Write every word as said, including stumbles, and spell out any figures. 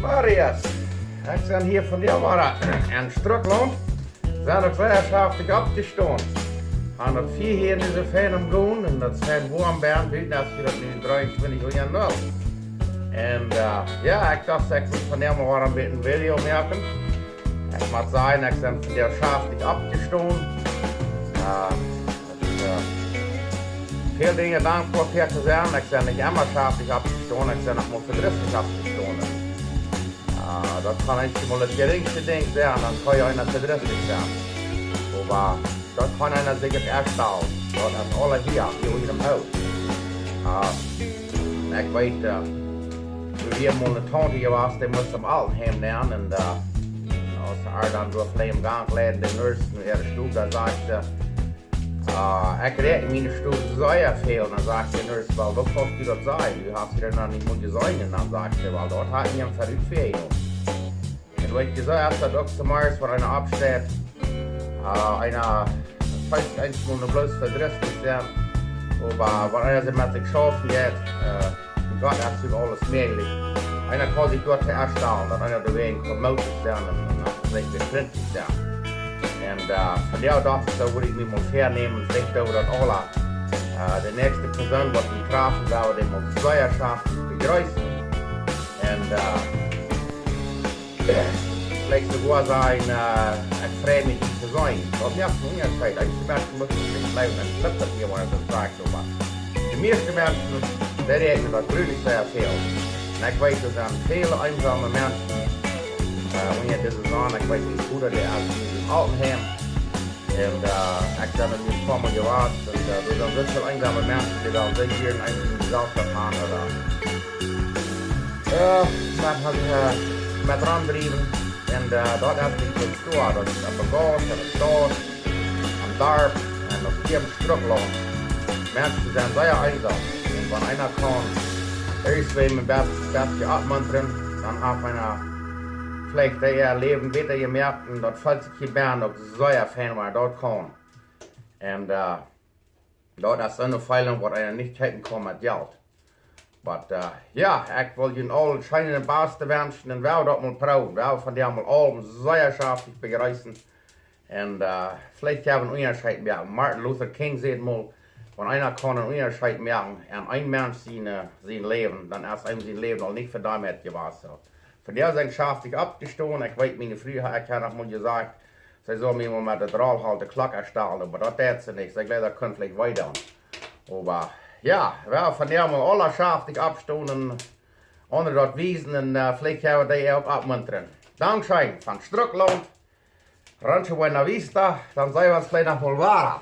Marius, ekj sie hia vondoag wada en Strucklaunt. Sie uk sea schaftich oppjestonen. Aun daut Fia hia es et fein aum gonen un daut es fein woam buten, buten es et nu dreeuntwintich Uhr null. Un, äh, jo, ekj docht, ekj wudd vondoag mol wada een bät een Video moaken. Ekj mott sajen, ekj sie vondoag schaftich oppjestonen. Äh, äh, väl Dinja dankboa fa to sennen. Ekj sie nich emma schaftich oppjestonen, ekj sie noch mol vedrisslich oppjestonen. Äh, daut kaun eent mol daut jerinjste Dinkj sennen, dan kaun eena vedrisslich sennen. Oba daut kaun eena sikj uk ieescht aul. Daut es aula hia, hia unja däm Hoot. Äh, ekj weet, äh, doa wia mol eene Taunte jewast, dee must em Altenheim nenn. Un, äh, aus see dan doa veleicht em Gank leiden, de Nurse no äare Stow, dan sajcht see, äh, ekj räakjen miene Stow sea väl. Un dan sajcht de Nurse: "Well, woo kaust du daut sajen? Du hast hia noch nich mol jeseenen." Un dan sajcht see: "Well, daut haud ekj mie verut väajenomen." Un weet jie, soo es daut uk zemorjes, wan eena oppsteit, äh, eena feelt eent mol nich bloos vedrisslich sennen, oba wan eena sikj met sikj schaufen jeit, äh, bie Gott es doch aules mäajlich. Eena kaun sikj doa ieescht stalen, daut eena doawäajen kaun mootich sennen un, un veleicht wada frintlich sennen. Un, äh, vondoag docht ekj, soo wudd ekj mie mol väanämen, veleicht äwa daut aula, äh, de näakjste Persoon, waut wie trafen, woa wie dee mol sea schaftich bejreessen. Un, äh, veleicht soogoa sajen, äh, ekj frei mie, die to seenen. Daut moakt eenen Unjascheet. Eenje Menschen motten sikj nich jleewen, daut kjlippt daut hia, wan ekj daut saj, oba de mieeschte Menschen, dee räakjnen daut werkjlich sea väl. Un ekj weet, doa sent väle eensome Menschen, äh, unja dise Sonn. Ekj weet, mien Voda, dee es nu em Altenheim. Un, äh, ekj sie doa nu een poa Mol jewast. Un, äh, doa sent soo väl eensome Menschen, dee dan sea jieren eent en de Selfstoff haben, ooda, äh, met, äh, met romdriewen. Un, äh, daut es nich bloos doa, daut es opp de Gauss, opp de Straut, em Darp un uk hia em Strucklaunt. Menschen sent sea eensom. Un wan eena kaun irjentwäm een bät, bät oppmuntren, dan haft eena veleicht äa Läwen bäta jemoakt un daut feelt sikj hia bennen uk sea fein, wan eena daut kaun. Un, äh, daut es soone Feeling, waut eena nich kjeepen kaun met Jelt. Oba, äh, jo, ekj well junt aul daut Scheene un Baste wenschen un wie woaren daut mol proowen. Wie woaren vondoag mol aula sea schaftich bejreessen. Un, äh, veleicht kjenn wie een Unjascheet moaken. Martin Luther King säd mol, wan eena kaun een Unjascheet moaken en een Mensch sien, äh, sien Läwen, dan es am sien Läwen aul nich fa doamet jewast. Soo, vondoag sie ekj schaftich oppjestonen. Ekj weet, miene Fru, ekj hab noch mol jesajcht, see saul mie mol met daut Rollholt de Klock aunstalen, oba daut deit see nich. See jleeft, daut kunn veleicht wee doonen. Oba jo, wie woaren vondoag mol aula schaftich oppstonen, aundre daut wiesen un, äh, veleicht kjenn wie dee uk oppmuntren. Dankscheen von Strucklaunt. Rancho Buena Vista, dan seenen wie ons veleicht noch mol wada.